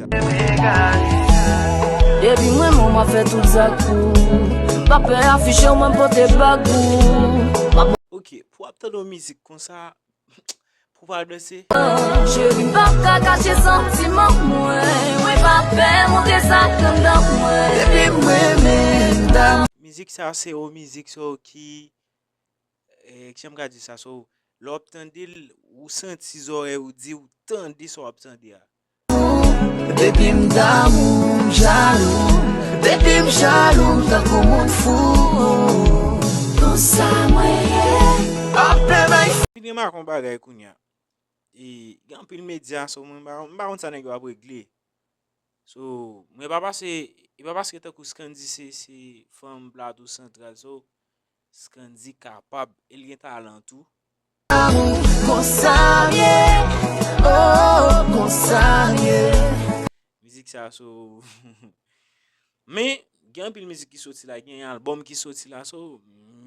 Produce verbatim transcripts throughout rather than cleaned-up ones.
Depi mwen menm, m ap fè tout zak pou ou. M pa pè afiche w, mwen pote bag pou ou. M ap Ok, pou w ap tande yon mizik konsa, pou w pa danse. Cheri, m p ap ka kache santiman mwen. Mwen pa pè montre sa k anndan mwen. Depi m renmen m dam. Mizik sa se yon mizik so ki, eh, kijan m ka di sa, so, lè w ap tande l, ou santi zòrèy ou di ou tande sa w ap tande a. Depi m damou, m jalou. Depi m jalou, m tankou moun fou. Konsa mwen ye. Apre bay. Vin remake yon bagay kounye a. E, gen anpil medya, so, mwen, m pa, m pa konn sa nèg yo ap regle. So, mwen pa pase, e pa paske tankou Scandy se, se fanm Plato Santral, so, Scandy kapab, e l gen talan tou. Konsa m ye, oh, konsa m ye. Mizik sa, so, men, gen anpil mizik ki soti la, gen albòm ki soti la, so,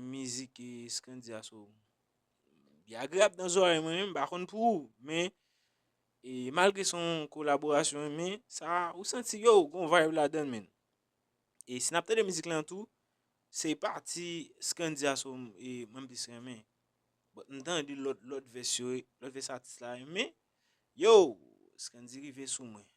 mizik, eh, Scandy a, so, li agreyab nan zòrèy mwen, m pa konn pou ou, men, e, malgre se yon kolaborasyon, men, sa, ou santi, yo, gon vibe ladan l, men. E si n ap tande mizik lan tou, se pati Scandy a so, e, mwen plis renmen. But m tande lòt, lòt vès yo, lòt vès atis la, men, yo, Scandy rive sou mwen.